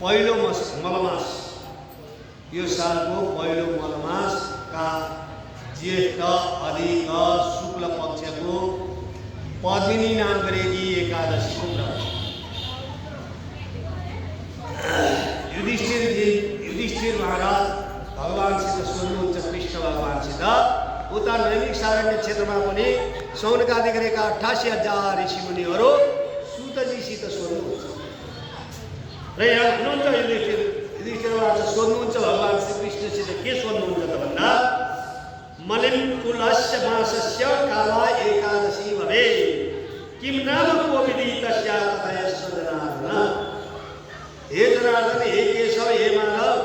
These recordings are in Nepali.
पहिलो मलमास, यो सालको पहिलो मलमासका ज्येष्ठ अधिक शुक्ल पक्षको पद्मिनी नाम गरेकी एकादशीको व्रत। युधिष्ठिर महाराज भगवानसित सोध्नुहुन्छ, कृष्ण भगवानसित, उता नैमिक सारण्य क्षेत्रमा पनि सौनकादि गरेका 88,000 ऋषिमुनिहरू सुतजीसित सोध्नुहुन्छ र यहाँ हुनुहुन्छ युधिष्ठिरबाट सोध्नुहुन्छ भगवान श्रीकृष्णसित के सोध्नुहुन्छ त भन्दा मलिन कुलस्य मासस्य काला एकादशी भवे किम नाम कोविदी तस्या तथयस्व जनार्दन। हे जनार्दन, हे केशव, हे माधव,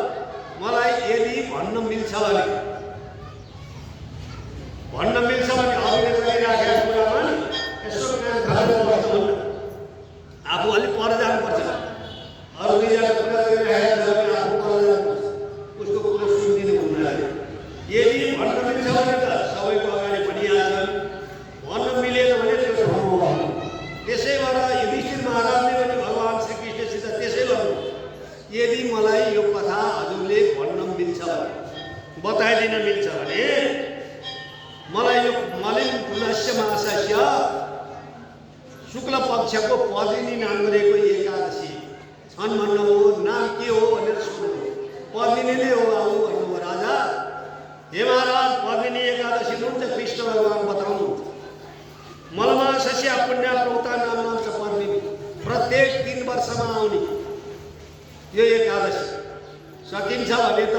मलाई यदि भन्न मिल्छ भने अभिनय गरिराखेको कुरामा यसो आफू अलिक पर जानुपर्छ, अरू दुईजना कुरा गरिराखेको छ भने आफू पर जानुपर्छ, उसको कुरो सुनिदिनु हुन्न। यदि भन्न मिल्छ भने त सबैको अगाडि भनिहाल्छन्, भन्न मिलेन भने त्यो ठाउँमा भन्नु। त्यसैबाट युधिष्ठिर महाराजले पनि भगवान श्रीकृष्णसित त्यसै भन्नु, यदि मलाई यो कथा हजुरले भन्न मिल्छ भने, बताइदिन मिल्छ भने मलाई यो मलिन कुलस्य मासस्य शुक्ल पक्षको पद्मिनी नाम गरेको एकादशी छन् भन्नुभयो। नाम के हो भनेर सोध्नुभयो। पद्मिनी नै हो बाबु भन्नुभयो। राजा, हे महाराज, पद्मिनी एकादशी हुन्छ कृष्ण भगवान बताउनुहुन्छ। मलमासस्य पुण्य प्रौता नाम छ पद्मिनी, प्रत्येक 3 वर्षमा आउने यो एकादशी सकिन्छ भने त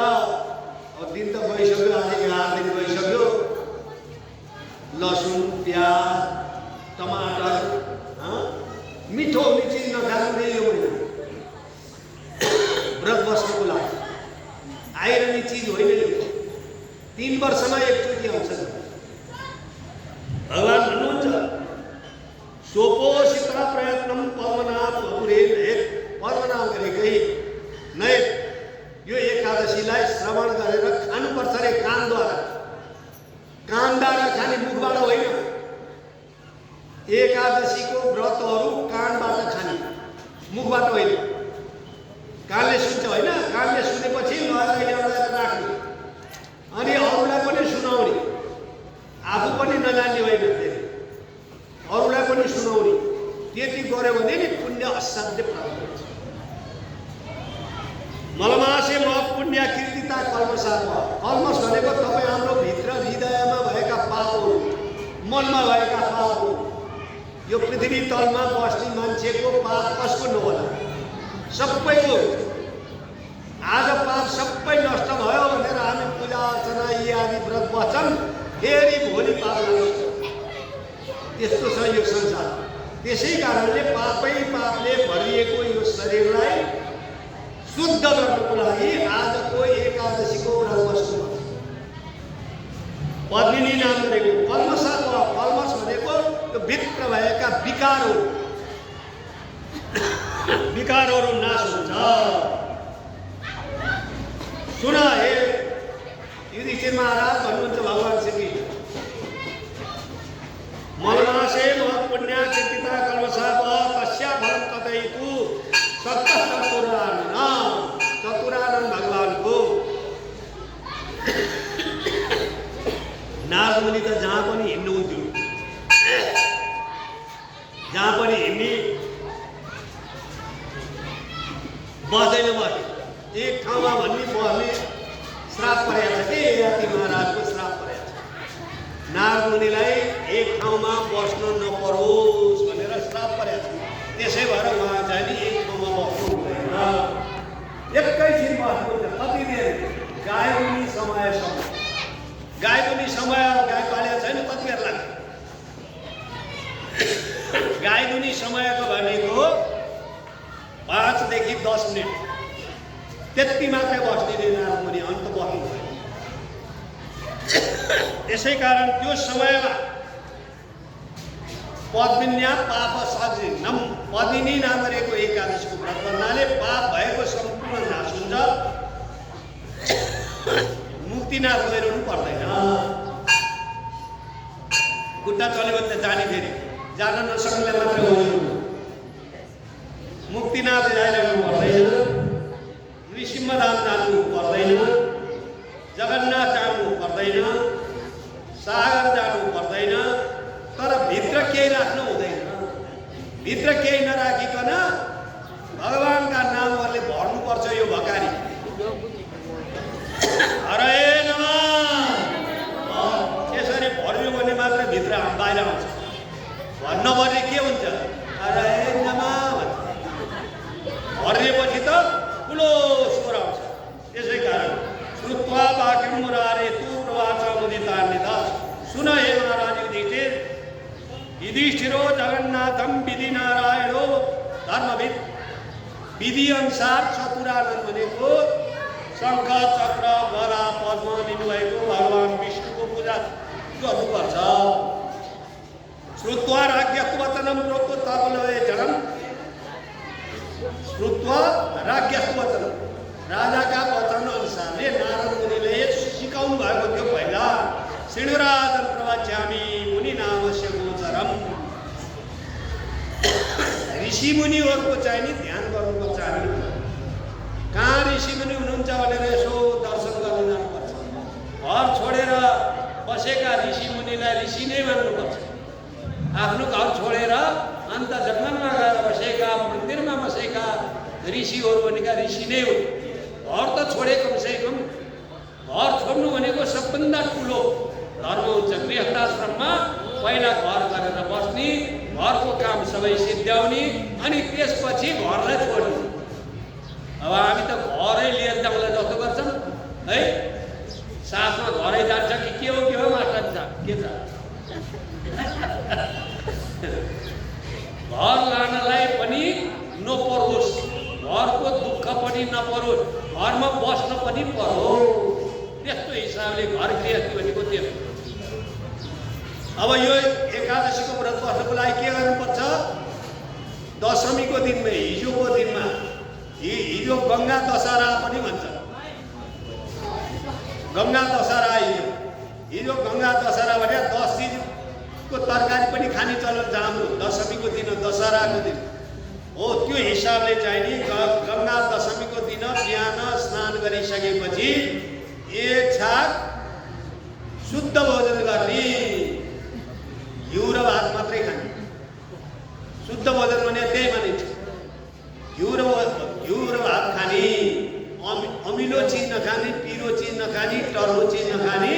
अब दिन त गइसक्यो, आज 11 दिन गइसक्यो। लसुन, प्याज, टमाटर, मिठो हुने चिज नखानु नै यो महिना व्रत बस्नुको लागि आइरहने चिज होइन यो। 3 वर्षमा एकचोटि आउँछ। भगवान भन्नुहुन्छ, सोपोषिता प्रयत्नम पद्मनाभ बपुरे नयेत। पद्मनाभ गरेकै नयेत, यो एकादशीलाई श्रवण गरेर खानुपर्छ रे, कानद्वारा। कानद्वारा खाने, मुखबाट होइन। एकादशीको व्रतहरू कानबाट खाने, मुखबाट होइन। कानले सुन्छ होइन, कानले सुनेपछि लगेर एउटा राख्ने अनि अरूलाई पनि सुनाउने, आफू पनि नजान्ने होइन, अरूलाई पनि सुनाउने। त्यति गऱ्यो भने नि पुण्य असाध्य प्राप्त हुन्छ। मलमासे म पुण्य कृतिता कल्मषात्। कल्मष भनेको तपाईँ हाम्रो भित्र हृदयमा भएका पापहरू, मनमा भएका पापहरू। यो पृथ्वी तलमा बस्ने मान्छेको पाप कसको नहोला, सबैको। आज पाप सबै नष्ट भयो भनेर हामी पूजा अर्चना यी आदि व्रत बस्छन्, फेरि भोलि पाप लाग्छ। त्यस्तो छ यो संसार। त्यसै कारणले पापले भरिएको यो शरीरलाई शुद्ध गर्नको लागि आजको एकादशीको व्रत बस्नु। पद्मिनी नाम गरेको कल्मषको, कल्मष भनेको त्यो भित्र भएका विकारहरू नाश हुन्छ। सुन हे युधिष्ठिर महाराज, भन्नुहुन्छ भगवान श्रीकृष्ण, मलमासे म पुण्य कृतिता कल्मषात् तस्या फलं कथयतु सत्तः चतुरानन भगवानको। नारद मुनि त जहाँ पनि हिँड्नुहुन्थ्यो, जहाँ पनि हिँड्ने बस्दैन बस्ने। एक ठाउँमा भन्ने बस्ने श्राप परेको छ कि यति महाराजको श्राप परेको छ। नारद मुनिलाई एक ठाउँमा बस्न नपरोस् भनेर श्राप परेको छ। त्यसै भएर उहाँ चाहिँ नि एक ठाउँमा बस्नु हुँदैन, एकैछिन बस्नुहुन्छ। कति देर? गाई दुनी समयसम्म। गाई दुनी समय, गाई पालेको छैन, कति बेर लाग्छ? गाई दुनी समयको भनेको 5 देखि 10 मिनट, त्यति मात्रै बस्ने नारद मुनि, अन्त बस्नु भयो। त्यसै कारण त्यो समयमा पद्मिन्या पाप सजिनम, पद्मिनी नाम गरेको एकादशीको व्रत गर्नाले पाप भएको सम्पूर्ण नाश हुन्छ, मुक्तिनाथ गइरहनु पर्दैन। खुट्टा चल्यो भने त जाने, फेरि जान नसक्नेले मात्रै गइरहनु, मुक्तिनाथ गइरहनु पर्दैन। पर्दैन, जगन्नाथ जानु पर्दैन, सागर जानु पर्दैन, तर भित्र केही राख्नु हुँदैन। भित्र केही नराखिकन भगवानका नामहरूले भर्नुपर्छ यो भकारी। हरे नमः यसरी भर्यो भने मात्र भित्र बाहिर आउँछ। भन्नुपर्ने के हुन्छ? हरे नमः भरिएपछि त ठुलो स्वर आउँछ। त्यसै कारण श्रुत्वा वाक्यं मुरारे तु प्रवाच मुदितान्विता। सुन हे महाराज युधिष्ठिर, युधिष्ठिरो जगन्नाथम विधि नारायणो धर्मविद। विधि अनुसार चतुरानन भनेको शङ्ख चक्र गदा पद्म लिनुभएको भगवान विष्णुको पूजा गर्नुपर्छ। श्रुत्वा राज्ञवचनम प्रोक्तो तबलवे जडम। श्रुत्वा राज्ञवचनम राजाका वचन अनुसारले नारद मुनिले सिकाउनु भएको थियो। पहिला श्रीराजन प्रवच्यामि मुनि नामस्य गोचरम। ऋषि मुनिहरूको चाहिँ नि ध्यान गर्नुपर्छ। हामी कहाँ ऋषि मुनि हुनुहुन्छ भनेर यसो दर्शन गर्न जानुपर्छ। घर छोडेर बसेका ऋषि मुनिलाई ऋषि नै मान्नुपर्छ। आफ्नो घर छोडेर अन्त जङ्गलमा गएर बसेका, मन्दिरमा बसेका ऋषिहरू भनेका ऋषि नै हो। घर त छोडे कमसेकम घर छोड्नु भनेको सबभन्दा ठुलो धर्म हुन्छ। गृहस्थाश्रममा पहिला घर गरेर बस्ने, घरको काम सबै सिद्ध्याउने, अनि त्यसपछि घरलाई छोड्ने। अब हामी त घरै लिएर जाउँला जस्तो गर्छौँ है। साथमा घरै जान्छ कि के हो मास्टर साहब के छ? घर लानलाई पनि नपरोस्, घरको दुःख पनि नपरोस्, घरमा बस्न पनि परोस्। त्यस्तो हिसाबले घर गृहस्थी भनेको त्यो। अब यो एकादशीको व्रत बस्नको लागि के गर्नुपर्छ? दशमीको दिनमा, हिजोको दिनमा, हिजो गङ्गा दशहरा पनि भन्छ। गङ्गा दशहरा हिजो गङ्गा दशहरा भने 10 चिजको तरकारी पनि खाने चलन छ हाम्रो। दशमीको दिन, दशहराको दिन हो। त्यो हिसाबले चाहिँ नि गङ्गा दशमीको दिन बिहान स्नान गरिसकेपछि एक छाक शुद्ध भोजन गर्ने, घिउ र भात मात्रै खाने। शुद्ध भोजन भने त्यही मानिन्छ। घिउ र भात खाने, अमिलो चिज नखाने, पिरो चिज नखाने, टर्रो चिज नखाने,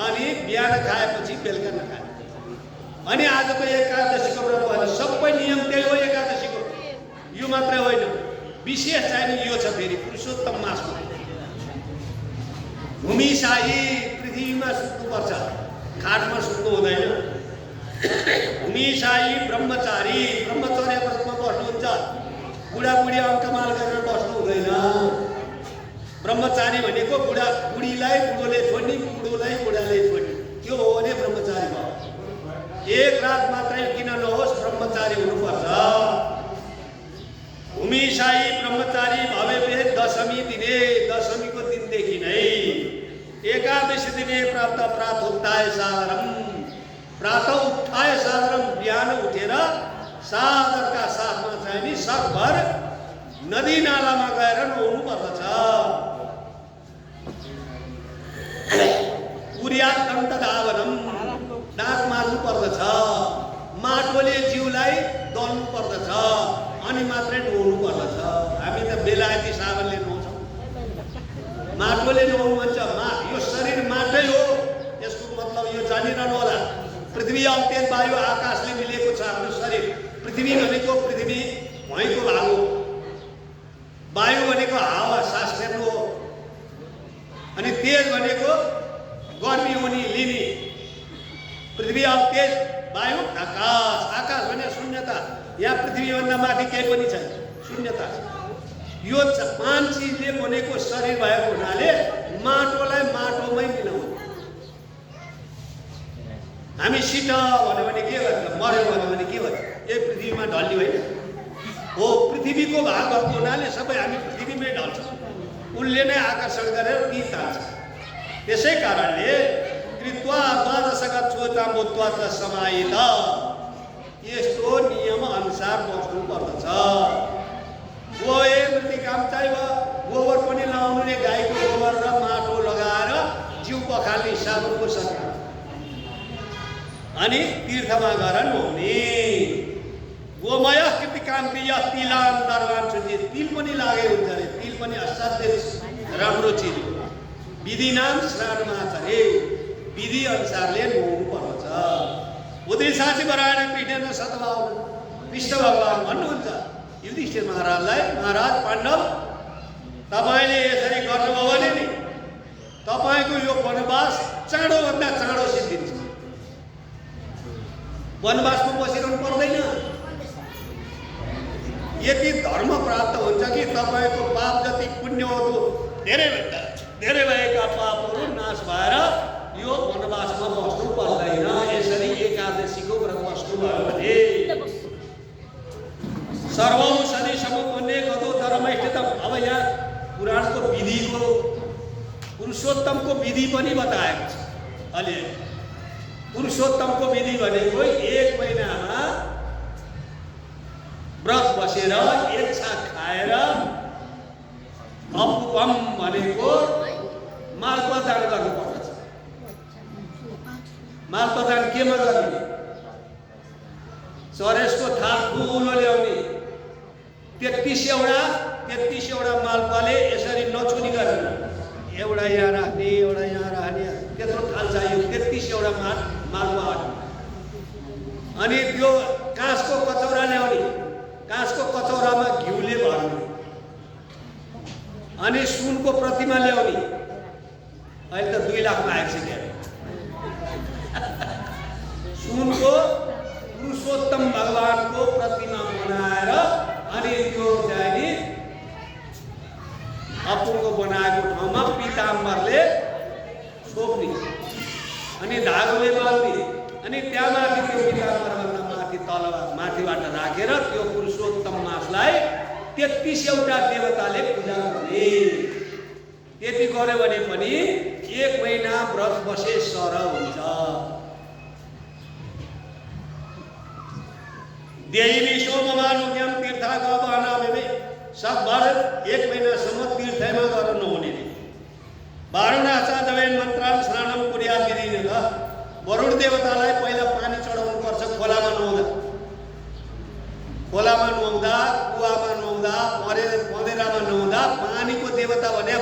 अनि बिहान खाएपछि बेलुका नखाने। अनि आजको एकादशीको व्रत भने सबै नियम त्यही हो एकादशीको। यो मात्रै होइन, विशेष चाहिँ यो छ फेरि पुरुषोत्तम मासको। भूमिशाही पृथ्वीमा सुत्नुपर्छ, खाटमा सुत्नु हुँदैन। भूमिशाही ब्रह्मचारी, ब्रह्मचर्य व्रतमा बस्नुहुन्छ। बुढाबुढी अङ्कमाल गरेर बस्नु हुँदैन। ब्रह्मचारी भनेको बुढीलाई बुढोले छोड्ने, बुढोलाई बुढाले छोड्ने, त्यो हो भने ब्रह्मचारी भयो। एक रात मात्रै किन नहोस् ब्रह्मचारी हुनुपर्छ। भूमिशाही ब्रह्मचारी भवेभेद दशमी दिने, दशमीको दिनदेखि नै एकादशी दिने प्राप्त प्रातोत्थाय सादरम। प्रातः उत्थाय सादरम, बिहान उठेर सादरका साथमा चाहिँ नि सकभर नदी नालामा गएर नुहाउनु पर्दछ। कुर्यात्तन्त धावनम, दाँत मार्नु पर्दछ। माटोले जिउलाई दल्नु पर्दछ, अनि मात्रै नुहाउनु पर्दछ। हामी त बेलायती साबनले नुहाउँछौँ, माटोले नुहाउनु भन्छ। यो शरीर माटै हो, यसको मतलब यो जानिरहनु होला। पृथ्वी अब तेल वायु आकाशले मिलेको छ हाम्रो शरीर। पृथ्वी भनेको पृथ्वी भुइँको भाग हो, वायु भनेको हावा सास फेर्नु हो, अनि तेज भनेको गर्मी हुने लिने। पृथ्वी अब तेज, वायु आकाश, आकाश भने शून्यता। यहाँ पृथ्वीभन्दा माथि केही पनि छैन, शून्यता छ। यो 5 चिजले बनेको शरीर भएको हुनाले माटोलाई माटोमै मिलाउनु। हामी सिट भन्यो भने के भन्छ, मर्यो भन्यो भने के भन्छ? ए पृथ्वीमा ढल्ने होइन हो। पृथ्वीको भाग भएको हुनाले सबै हामी पृथ्वीमै ढल्छौँ। उनले नै आकर्षण गरेर ती तान्छ। त्यसै कारणले कृत्वा द्वादशगत चोता मुत्वा त समाहित, यस्तो नियम अनुसार बस्नु पर्दछ। गोए मृत्तिकाम चाहियो, गोबर पनि लाउनु, गाईको गोबर र पखाल्ने साबुनको सट्टा अनि तीर्थमा गएर नुहाउने। गोमय कृतिकान्ति तिलाम दरबार छुट्टी तिल पनि लागे हुन्छ अरे। तिल पनि असाध्यै राम्रो चिज हो। विधि नाम स्नानमाचरे विधि अनुसारले नुहाउनु पर्छ। उद्रिसासी बरायण पीठेन सतभावन कृष्ण भगवान भन्नुहुन्छ युधिष्ठिर महाराजलाई, महाराज पाण्डव तपाईँले यसरी गर्नुभयो भने नि तपाईँको यो वनवास चाँडोभन्दा चाँडो सिद्धिन्छ। वनवासमा बसिरहनु पर्दैन। यति धर्म प्राप्त हुन्छ कि तपाईँको पाप जति पुण्य हो धेरैभन्दा धेरै भएका पापहरू नाश भएर यो वनवासमा बस्नु पर्दैन। यसरी एकादशीको व्रत बस्नुभयो भने सर्वौषधि समुपन्ने गतो धर्मैष्ठितम। अब यहाँ पुराणको विधिको पुरुषोत्तमको विधि पनि बताएको छ। अलि पुरुषोत्तमको विधि भनेको 1 महिनामा व्रत बसेर एक छाक खाएर अपुपम भनेको मालप्रदान गर्नुपर्दछ। मालप्रदान केमा गर्ने? चरेसको थाल ठुलो ल्याउने 33 एउटा मालपाले यसरी नछुनी गरेर एउटा यहाँ राख्ने एउटा यहाँ राख्ने त्यत्रो थाल चाहियो। 33 एउटा मालपा अनि त्यो काँसको कचौरा ल्याउने। काँसको कचौरामा घिउले भर्ने अनि सुनको प्रतिमा ल्याउने। अहिले त 2 लाखमा आएको छ क्या। सुनको पुरुषोत्तम भगवानको प्रतिमा बनाएर अनि त्यो चाहिँ अपुको बनाएको ठाउँमा पीताम्बरले छोप्ने अनि धागोले बाँध्ने अनि त्यहाँमाथि त्यो पीताम्बरभन्दा माथि माथिबाट राखेर त्यो पुरुषोत्तम मासलाई 33 एउटा देवताले पूजा गर्ने। त्यति गर्यो भने पनि 1 महिना व्रत बसे सर हुन्छ। देवी सोममानुज्ञम तीर्थागमनामे सकभर 1 महिनासम्म तीर्थमा गएर नहुने। वारुणाचा जवेन मन्त्रान स्नानम कुर्या विधिन। वरुण देवतालाई पहिला पानी चढाउनु पर्छ। खोलामा नुहाउँदा कुवामा नुहाउँदा पँधेरामा नुहाउँदा पानीको देवता भने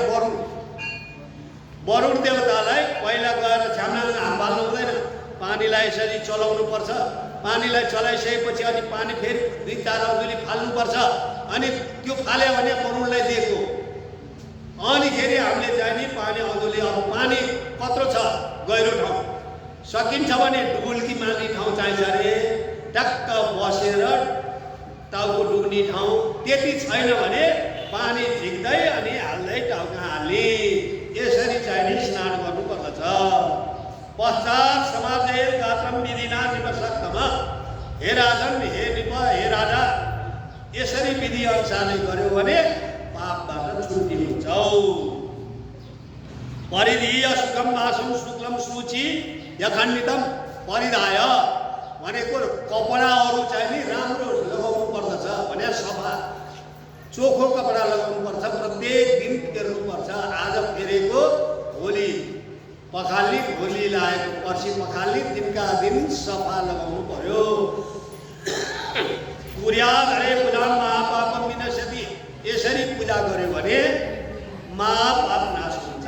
वरुण देवतालाई पहिला गएर छ्याम्नाङ हाल्नु हुँदैन। पानीलाई यसरी चलाउनु पर्छ। पानीलाई चलाइसकेपछि अनि पानी फेरि 2-4 औँली फाल्नुपर्छ। अनि त्यो फाल्यो भने वरुणलाई दिएको अनि फेरि हामीले चाहिँ नि पानी औँली अब पानी कत्रो छ गहिरो ठाउँ सकिन्छ भने डुबुल्की मार्ने ठाउँ चाहिन्छ अरे। टक्क बसेर टाउको डुब्ने ठाउँ त्यति छैन भने पानी झिक्दै अनि हाल्दै टाउका हाल्ने। यसरी चाहिँ नि स्नान गर्नुपर्दछ। पश्चात समाजेर गात्रम विधिना निपसक्तम। हे राजन हे निप हे राजा यसरी विधि अनुसारले गर्यो भने पापबाट छुट्टी हुन्छौ। परिधीय सुखम वासम शुक्लम सूची यखण्डितम परिधाय भनेको कपडाहरू चाहिँ नि राम्रो लगाउनु पर्दछ भने सफा चोखो कपडा लगाउनु पर्छ। प्रत्येक दिन फेर्नु पर्छ। आज फेरेको होली पखाल्ने होली लागेको पर्सि पखाल्ने दिनका दिन सफा लगाउनु पर्यो। कुर्या हरे पूजा महापापम विनश्यति। यसरी पूजा गर्यो भने महापाप नाश हुन्छ।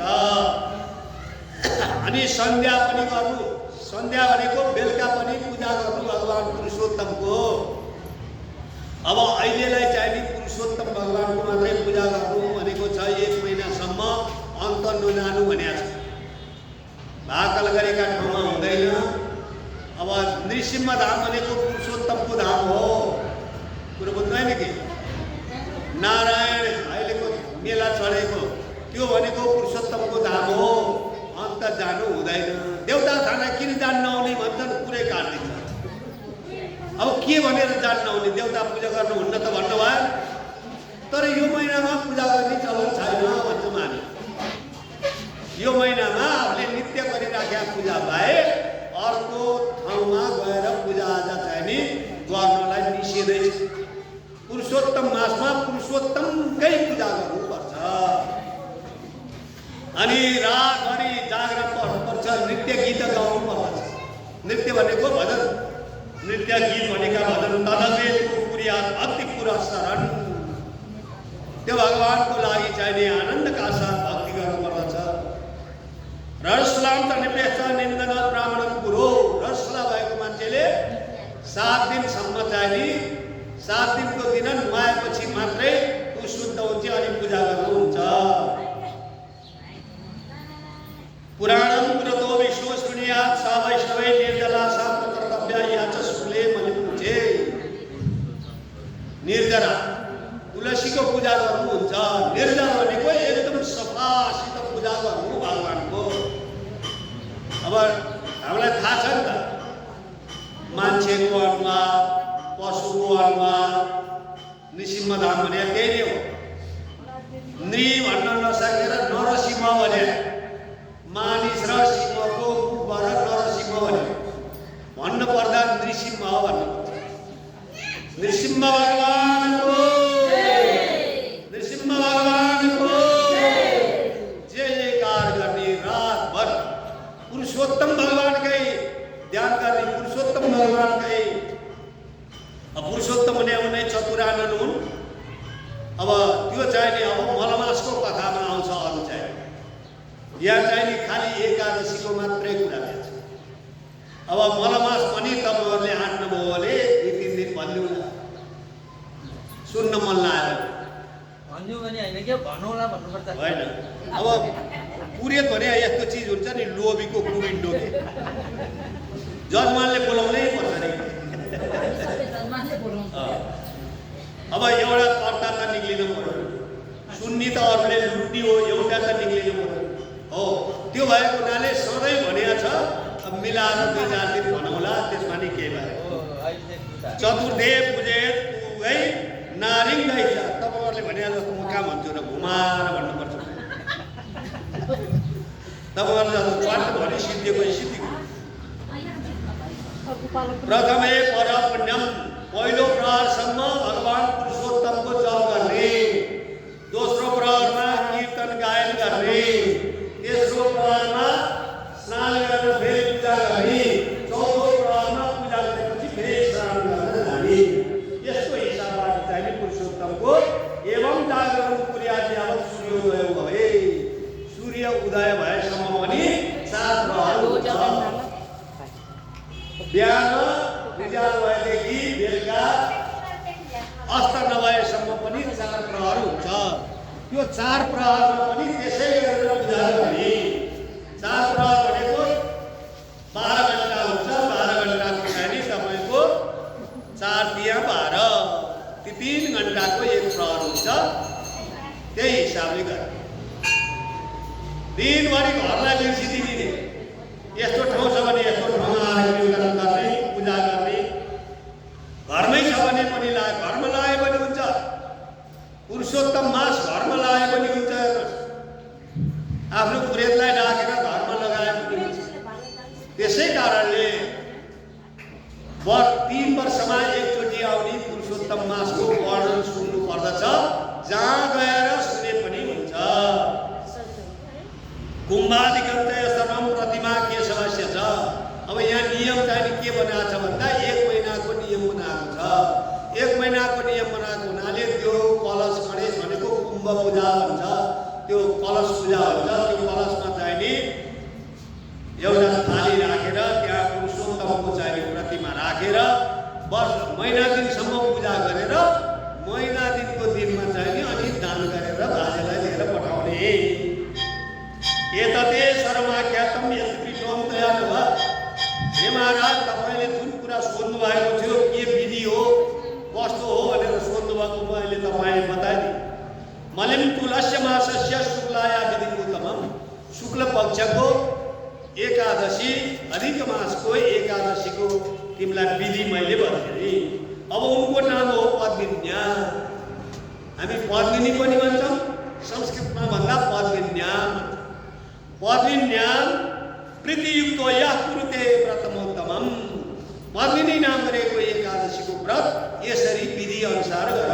अनि सन्ध्या पनि गर्नु। सन्ध्या भनेको बेलुका पनि पूजा गर्नु भगवान पुरुषोत्तमको। अब अहिलेलाई चाहिँ नि पुरुषोत्तम भगवानको मात्रै पूजा गर्नु भनेको छ। 1 महिनासम्म अन्त नजानु भनेको छ। भाकल गरेका ठाउँमा हुँदैन। अब नृसिंह धाम भनेको पुरुषोत्तमको धाम हो। कुरो बुझ्दैन कि नारायण अहिलेको मेला चढेको त्यो भनेको पुरुषोत्तमको धाम हो। अन्त जानु हुँदैन। देउता थाना किन जान नआउने भन्छन् पुरै काट्दिन्छ। अब के भनेर जान नआउने? देउता पूजा गर्नुहुन्न त भन्नुभयो। तर यो महिनामा पूजा गर्ने चलन छैन भन्छौँ हामी। यो महिनामा आफूले नित्य गरिराखेका पूजा बाहेक अर्को ठाउँमा गएर पूजा आजा चाहिँ नि गर्नलाई निषेधै छ। पुरुषोत्तम मासमा पुरुषोत्तमकै पूजा गर्नुपर्छ। अनि रातभरि जागरण नृत्य गीत गाउनु पर्दछ। नृत्य भनेको भजन, नृत्य गीत भनेका भजन तदवेदको पुर्यात भक्ति पुरा शरण। त्यो भगवानको लागि चाहिने आनन्दका साथ भक्ति गर्नुपर्दछ। रसलाम त निपेक्ष निन्दन ब्राह्मण कुरो। रसला भएको मान्छेले 7 दिनसम्म चाहिने 7 दिनको दिन नुहाएपछि मात्रै ऊ शुद्ध हुन्छ अनि पूजा गर्नुहुन्छ। पुराणम पुरतो विष्णु शृणुयात् सा वैष्णवै निर्जला सा कर्तव्या या च शुक्ले मणिपुञ्जे। निर्जला तुलसीको पूजा गर्नुहुन्छ। निर्जल भनेको एकदम सफासित पूजा गर्नु भगवानको। अब हामीलाई थाहा छ नि त, मान्छेको अनुहार पशुको अनुहार नृसिंहधाम भने त्यही नै हो। नृ भन्न नसकेर नरसिंह भने, मानिस र सिंहको मुखबाट नरसिंह भने भन्नु पर्दा नृसिंह भन्नुपर्छ। नृसिंह भगवानको जयकार गर्ने रातभर पुरुषोत्तम भगवानकै ध्यान गर्ने। पुरुषोत्तम भगवानकै पुरुषोत्तम हुने चतुरानन हुन्। अब त्यो चाहिने अब मलमासको कथामा आउँछ। अरू चाहिँ यहाँ चाहिने खालि एकादशीको मात्रै कुरा छ। अब मलमास पनि तपाईँहरूले आँट्नुभयो भने 2-3 दिन भनिदिउँला, सुन्न मन लाग्यो होइन। अब पुरेत भने यस्तो चिज हुन्छ नि, लोभीको कुविन्डो के जजमानले बोलाउनै पर्छ नि। अब एउटा कर्ता त निक्लिनु पर्यो, सुन्नी त अरूले लुट्ने हो, एउटा त निक्लिनु पर्यो हो। त्यो भएको हुनाले सधैँ भनेको छ अब मिलाएर 2-4 दिन भनौँला, त्यसमा नि केही भयो। चतुर्दे पुजेत है नारिङ गाइछ। तपाईँहरूले भने जस्तो म कहाँ भन्छु र, घुमाएर भन्नुपर्छ। तपाईँहरूले जस्तो चट्ट भने सिद्धिएको सिद्धि। प्रथमे पर पुण्यम, पहिलो प्रहरसम्म भगवान पुरुषोत्तमको जप गर्ने। दोस्रो प्रहरमा कीर्तन गायन गर्ने। तेस्रो प्रहरमा स्नान गरेर फेरि पूजा गर्ने। चौथो प्रहरमा पूजा गरेपछि फेरि स्नान गर्न जाने। यस्तो हिसाबबाट चाहिने पुरुषोत्तमको एवं जागरण पुर्यादि अब सूर्योदय भए। सूर्य उदय भएसम्म पनि 4 प्रहर हुन्छ। बिहान पूजा भएदेखि बेलुका अस्त नभएसम्म पनि 4 प्रहर हुन्छ। त्यो 4 प्रहरमा पनि त्यसै गरेर पूजा गर्ने। 4 प्रहर भनेको 12 घण्टा हुन्छ। 12 घण्टाको चाहिँ तपाईँको 4 दिया 12, 3 घण्टाको 1 प्रहर हुन्छ। त्यही हिसाबले गर्ने। दिनभरि घरलाई बिर्सिदिने। यस्तो ठाउँ छ भने यस्तो ठाउँमा आएर कीर्तन गर्ने, पूजा गर्ने। घरमै छ भने पनि घरमा लाए पनि हुन्छ। पुरुषोत्तम मास घरमा लाए पनि हुन्छ। आफ्नो पुरेतलाई डाकेर घरमा लगाए पनि हुन्छ। त्यसै कारणले 3 वर्षमा एकचोटि आउने पुरुषोत्तम मासको वर्णन सुन्नु पर्दछ। जहाँ गएर सुने पनि हुन्छ। कुम्भादिकम चाहिँ सर्वम प्रतिमा के समस्या छ। अब यहाँ नियम चाहिँ के बनाएको छ भन्दा 1 महिनाको नियम बनाएको छ। 1 महिनाको नियम बनाएको हुनाले त्यो कलश गणेश भनेको कुम्भ पूजा भन्छ। त्यो कलश पूजा हुन्छ। त्यो कलशमा चाहिने एउटा थाली राखेर त्यहाँ पुरुषोत्तमको चाहिने प्रतिमा राखेर बस महिना दिनसम्म पूजा गरेर महिना दिनको दिनमा चाहिने अनि दान गरेर बाजेलाई लिएर पठाउने। एतते सर्वमाख्यातम यत्पीठोम तया नभः। हे महाराज, तपाईँले जुन कुरा सोध्नु भएको थियो के विधि हो कस्तो हो भनेर सोध्नु भएको मैले तपाईँले बताइदिएँ। मलिम तुलस्य मासस्य शुक्लाया विधि उत्तमम। शुक्ल पक्षको एकादशी अधिक मासको एकादशीको तिमीलाई विधि मैले बताएँ। अब उनको नाम हो पद्मिन्या। हामी पद्मिनी पनि भन्छौँ, संस्कृतमा भन्दा पद्मिन्याम। पद्मिन्याम प्रीतियुक्तो यः कुरुते व्रतमोत्तमम। पद्मिनी नाम गरेको एकादशीको व्रत यसरी विधि अनुसार गर।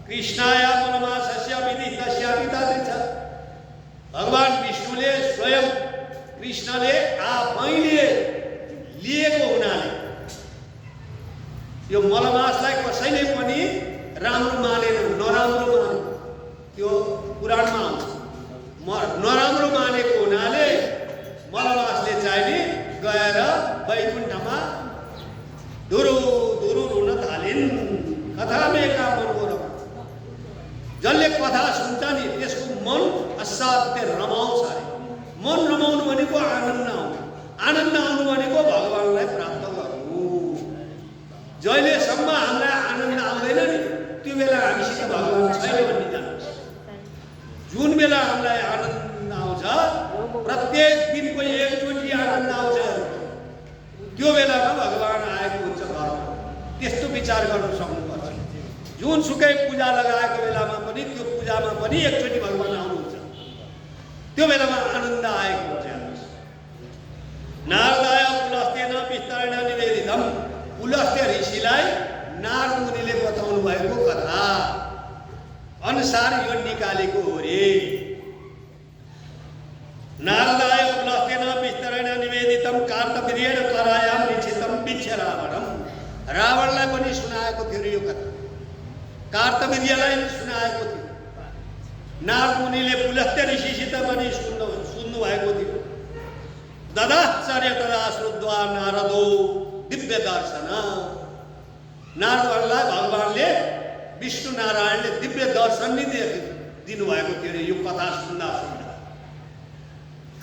कृष्णाय पूर्णमासस्य विधि तस्यापि तादृश। भगवान विष्णुले स्वयं कृष्णले आफैले लिएको हुनाले यो मलमासलाई कसैले पनि राम्रो मानेन, नराम्रो माने। त्यो पुराणमा आउँछ। नराम्रो मानेको हुनाले मलमासले चाहिँ नि गएर वैकुण्ठमा धुरु धुरु रुन थालिन्। कथामेका मनोरम, जसले कथा सुन्छ नि त्यसको मन असाध्य रमाउँछ अरे। मन रमाउनु भनेको आनन्द आउनु, आनन्द आउनु भनेको भगवानलाई प्राप्त गर्नु। जहिलेसम्म हामीलाई आनन्द आउँदैन नि त्यो बेला हामीसित भगवान छैन भन्ने जान्नुहोस्। जुन बेला हामीलाई आनन्द आउँछ, प्रत्येक दिनको एकचोटि आनन्द आउँछ, त्यो बेलामा भगवान आएको हुन्छ घरमा। त्यस्तो विचार गर्नु सक्नुपर्छ। जुनसुकै पूजा लगाएको बेलामा पनि त्यो पूजामा पनि एकचोटि भगवान आउनुहुन्छ, त्यो बेलामा आनन्द आएको हुन्छ। नारदाय पुलस्त्येन विस्तरेण निवेदितम्, पुलस्त्य ऋषिलाई नारद मुनिले बताउनु भएको कथा अनुसार यो निकालेको हो रे। नारदाय पुलस्त्येन विस्तरेण निवेदितम् कार्तवीर्येण करायां निश्चितं वीक्ष्य रावणम्, रावणलाई पनि सुनाएको थियो यो कथा, कार्तवीर्यलाई सुनाएको थियो। नारद मुनिले पुलस्त्य ऋषिसित पनि सुन्नु भएको थियो। ददाश्चर्य तदा श्रुत्वा नारदो दिव्य दर्शन, नारदलाई भगवानले विष्णु नारायणले दिव्य दर्शन नै दिनुभएको थियो रे यो कथा सुन्दा सुन्दा।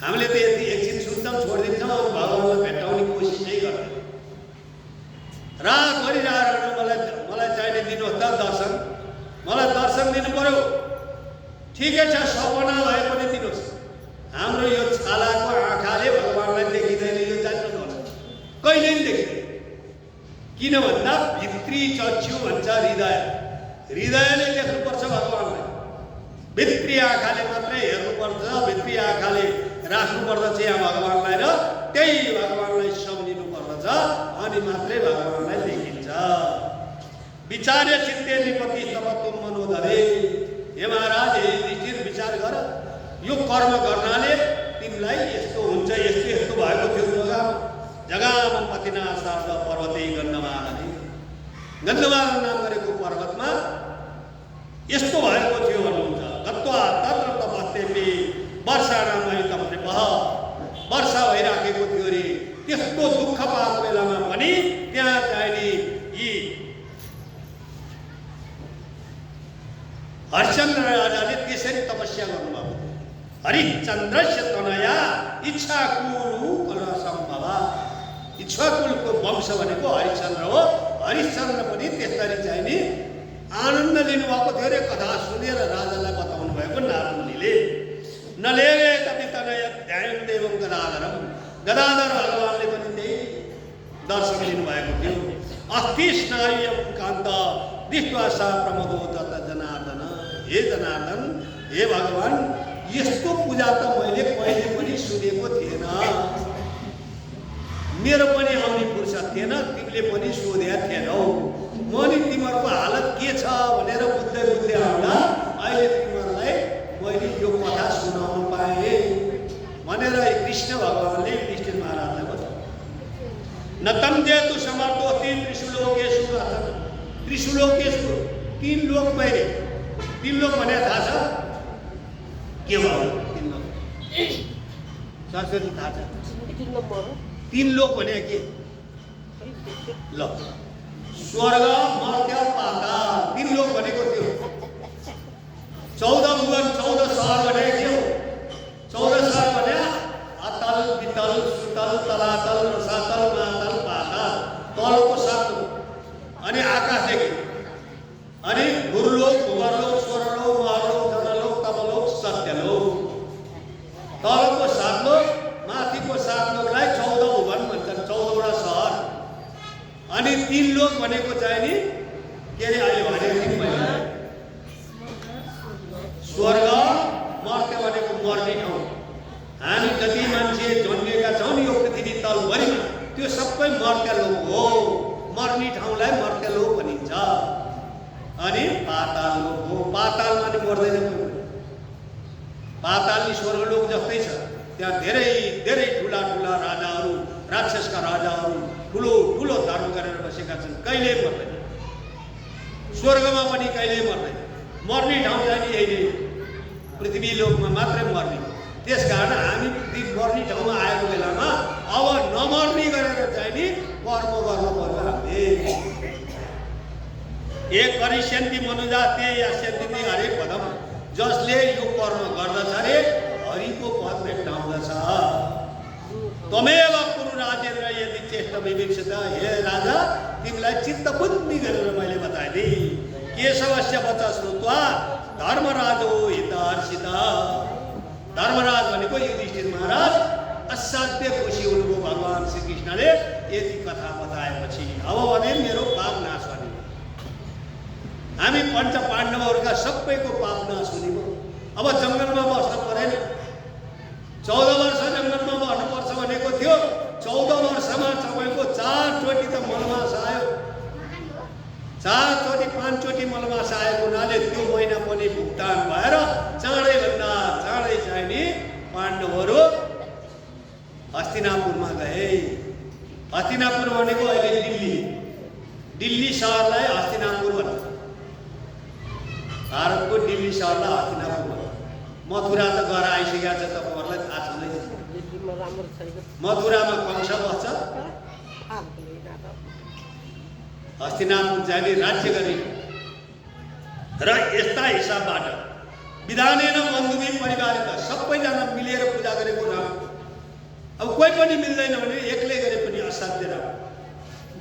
हामीले त यति एकछिन सुन्छौँ छोडिदिन्छौँ, अब भगवानलाई भेट्टाउने कोसिसै गर्छौँ। रात गरिरहेर मलाई चाहिने दिनुहोस् त दर्शन, मलाई दर्शन दिनु पर्यो। ठिकै छ, सपना भए पनि दिनुहोस्। हाम्रो यो छालाको आँखाले भगवानलाई देखिँदैन, यो जान्नु पर्छ, कहिले पनि देखिँदैन। किन भन्दा भित्री चक्षु भन्छ हृदय, हृदयले देख्नुपर्छ भगवानलाई। भित्री आँखाले मात्रै हेर्नुपर्छ, भित्री आँखाले राख्नुपर्दछ यहाँ भगवानलाई, र त्यही भगवानलाई सम्झिनु पर्दछ, अनि मात्रै भगवानलाई देखिन्छ। विचार्य चित्ते निपति तब तुम मनोधरे, हे महाराज हे युधिष्ठिर विचार गर, यो कर्म गर्नाले तिमीलाई यस्तो हुन्छ, यस्तो यस्तो भएको थियो। जगाम पतिना सार्द पर्वते गन्धमादने, गन्धमादन नाम गरेको पर्वतमा यस्तो भएको थियो भन्नुहुन्छ। गत्वा तत्र तपस्तेपि वर्षाणामयुतम नृपः, वर्षा भइराखेको थियो अरे। त्यस्तो दुःख पाएको बेलामा पनि त्यहाँ चाहिने यी हरिश्चन्द्र राजाले त्यसरी तपस्या गर्नुभएको। हरिश्चन्द्रस्य तनया इच्छाकुलु कलसम्भवा, इच्छाकुलको वंश भनेको हरिश्चन्द्र हो। हरिश्चन्द्र पनि त्यसरी चाहिने आनन्द लिनुभएको थियो अरे। कथा सुनेर राजालाई बताउनु भएको नारद मुनिले। नलेवे तपि तनय ध्यान देवम गदाधरम, गदाधर भगवानले पनि त्यही दर्शन लिनुभएको थियो। अस्ति स्नायम कान्त दृष्ट्वा सा प्रमोदो तत जनार्दन, हे जनार्दन, हे भगवान, यस्तो पूजा त मैले कहिले पनि सुनेको थिएन। मेरो पनि आउने फुर्सद थिएन, तिमीले पनि सोधेका थिएनौ। म नि तिमीहरूको हालत के छ भनेर बुझ्दै बुझ्दै आउँदा अहिले तिमीहरूलाई मैले यो कथा सुनाउनु पाएँ भनेर कृष्ण भगवानले युधिष्ठिर महाराजलाई बताउनु। न तम जेतु समर्थोस्ति त्रिशुलोकेषु रथन, त्रिशुलोकेषु तीन लोक मैले, तीन लोक भने थाहा छ के भयो? तीन लोक सरस्वती थाहा छ? तीन लोक भने के? ल स्वर्ग मर्त्य पाताल, तीन लोक भनेको त्यो। 14 भुवन 14 सहर भने के हो? 14 सहर भने अतल वितल सुतल तलातल रसातल महातल पाताल, तलको 7 लोक, अनि आकाशदेखि, अनि गुरुलोक भुवरलोक स्वरलोक महलोक जनलोक तमलोक सत्यलोक। तलको 7 लोक, माथिको 7 लोकलाई 14 भुवन भन्छन्, 14वटा सहर। अनि 3 लोक भनेको चाहिँ नि के अरे अहिले भनेको थिएँ मैले, स्वर्ग मर्त्य भनेको मर्ने ठाउँ। हामी जति मान्छे जन्मेका छौँ नि यो पृथ्वी तलभरिमा, त्यो सबै मर्त्य लोक हो। मर्ने ठाउँलाई मर्त्य लोक भनिन्छ। अनि पाताल लोक हो, पातालमा नि मर्दैन कोही, पाताल नि स्वर्गलोक जस्तै छ। त्यहाँ धेरै धेरै ठुला ठुला राजाहरू, राक्षसका राजाहरू ठुलो ठुलो धर्म गरेर बसेका छन्, कहिले मर्दैन। स्वर्गमा पनि कहिले मर्दैन। मर्ने ठाउँ चाहिँ यही पृथ्वी लोकमा मात्रै मर्ने। त्यसकारण हामी मर्ने ठाउँमा आएको बेलामा अब नमर्ने गरेर चाहिँ नि कर्म गर्नु पर्यो हामीले। एक करिष्यन्ति मनुजा ते यास्यन्ति हरे पदम, जसले यो कर्म गर्दछ अरे हरिको पद भेट्टाउँदछ। तमेव कुरु राजेन्द्र यदि चेष्ट विवेक्षित। हे राजा, तिमीलाई चित्त बुद्धि गरेर मैले बताइदिएँ। केशवस्य वचन श्रुत्वा धर्मराजो हितहर्षित। धर्मराज भनेको युधिष्ठिर महाराज असाध्य खुसी हुनुभयो भगवान श्रीकृष्णले यति कथा बताएपछि। अब भने मेरो पाप नाश हुने, हामी पञ्च पाण्डवहरूका सबैको पाप नाश हुने भयो। अब जङ्गलमा बस्न परेन। 14 वर्ष जङ्गलमा बस्नुपर्छ भनेको थियो। 14 वर्षमा तपाईँको 4 चोटि त मलमास आयो। 4 चोटि 5 चोटि मलमास आएको हुनाले त्यो महिना पनि भुक्तान भएर चाँडैभन्दा चाँडै चाहिँ नि पाण्डवहरू हस्तिनापुरमा गए। हस्तिनापुर भनेको अहिले दिल्ली सहरलाई हस्तिनापुर भन्छ। भारतको दिल्ली सहरलाई हस्तिनापुर भन्छ। मथुरा त गएर आइसकेका छ, तपाईँहरूलाई थाहा छँदैछ। मथुरामा कंस बस्छ। हस्तिनापुर चाहिँ राज्य गरे र यस्ता हिसाबबाट विधानेन बन्धुवी परिवारका सबैजना मिलेर पूजा गरेको राम्रो। अब कोही पनि मिल्दैन भने एक्लै गरे पनि असाध्य राम्रो।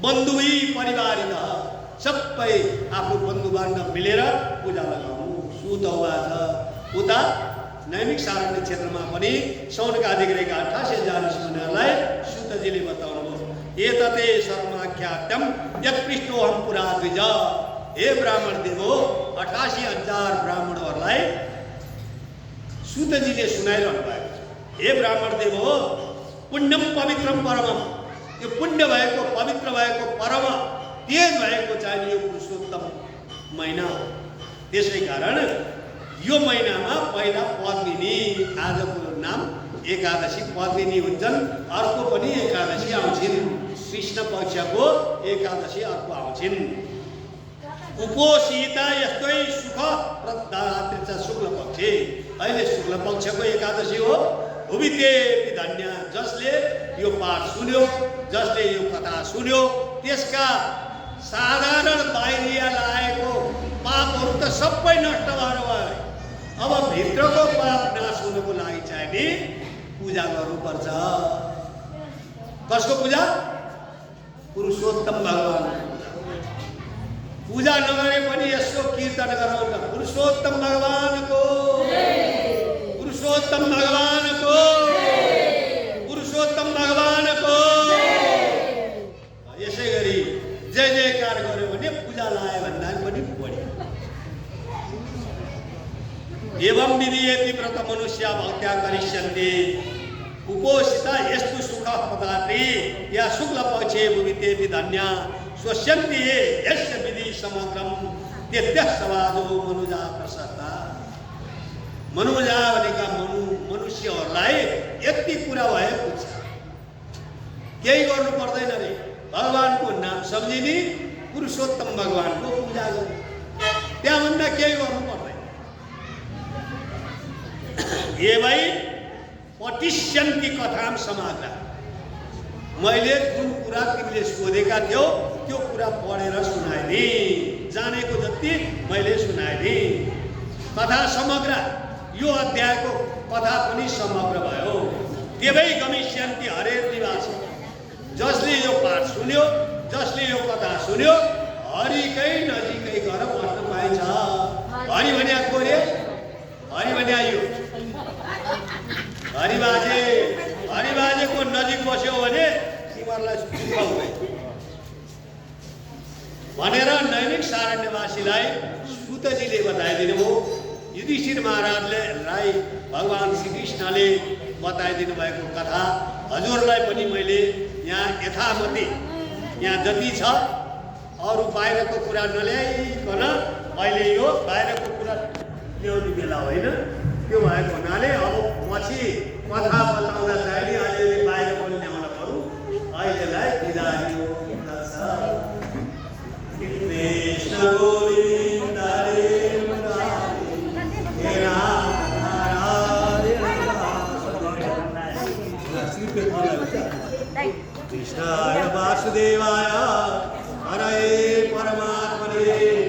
बन्धुवी परिवारिता सबै आफ्नो बन्धु बान्धव मिलेर पूजा लगाउनु सुतौवा छ। उता नैमिक सारण्य क्षेत्रमा पनि सौनकादि गरेका 88,000 मुनिहरूलाई सुतजीले बताउनुभयो। एतते सर्वमाख्यातम यत्पृष्टोहम पुरा द्विज। हे ब्राह्मण देवो, 88,000 ब्राह्मणहरूलाई सुतजीले सुनाइरहनु भएको छ। हे ब्राह्मण देवो, पुण्यम पवित्रम परमम, यो पुण्य भएको पवित्र भएको परम तेज भएको चाहिँ यो पुरुषोत्तम महिना हो। त्यसै कारण यो महिनामा पहिला पद्मिनी, आजको नाम एकादशी पद्मिनी हुन्छन्। अर्को पनि एकादशी आउँछिन्। कृष्ण पक्षको एकादशी अर्को आउँछिन्। उपोषिता यस्तै सुख प्रदात्री छ शुक्ल पक्ष। अहिले शुक्ल पक्षको एकादशी हो। भुविते धन्य, जसले यो पाठ सुन्यो, जसले यो कथा सुन्यो, त्यसका साधारण बाहिरिया लागेको पापहरू त सबै नष्ट भएर गयो। अब भित्रको पाप नाश हुनको लागि चाहिँ नि पूजा गर्नुपर्छ। कसको पूजा? पुरुषोत्तम भगवान। पूजा नगरे पनि यसो कीर्तन गराउन, पुरुषोत्तम भगवानको, पुरुषोत्तम भगवानको, पुरुषोत्तम भगवानको। यसै गरी जय जयकार गर्यो भने पूजा लायो भन्दा पनि बढी। एवं विधियति व्रत मनुष्य भक्त्या करिष्यन्ते उपोषिता यस्तु सुख पदार्थी या शुक्ल पक्षे भुविते धन्य स्वस्यन्ति यस्य विधि समग्रम तेत्यः समाजो मनुजा प्रशस्ता। मनुजा भनेका मनुष्यहरूलाई यति कुरा भएको छ, केही गर्नु पर्दैन रे। भगवानको नाम सम्झिने, पुरुषोत्तम भगवानको पूजा गर्ने, त्यहाँभन्दा केही गर्नु पर्दैन। एवै पटिष्यन्ति कथाम समाग्र। मैले जुन कुरा तिमीले सोधेका थियौ त्यो कुरा पढेर सुनाइदिएँ। जानेको जति मैले सुनाइदिएँ। कथा समग्र, यो अध्यायको कथा पनि समग्र भयो। देवै गमिष्यन्ति हरे निवास। जसले यो पाठ सुन्यो, जसले यो कथा सुन्यो, हरिकै नजिकै गएर बस्न पाइन्छ। हरि भन्या को रे? हरि भन्या यो हरिबाजेको नजिक बस्यो भने तिमीहरूलाई दुःख हुँदैन भनेर नैमिक सारण्यवासीलाई सुतजीले बताइदिनु हो। युधिष्ठिर महाराजलाई भगवान श्रीकृष्णले बताइदिनु भएको कथा हजुरलाई पनि मैले यहाँ यथामति यहाँ जति छ अरू बाहिरको कुरा नल्याइकन अहिले यो बाहिरको कुरा ल्याउने बेला होइन। त्यो भएको हुनाले अब पछि कथा बताउँदा चाहिँ अलिअलि बाहिर पनि ल्याउन पर्यो अहिलेलाई बिदा दिनु कृष्ण गोविन्द हरे कृष्णाय वासुदेवाय हरे परमात्मने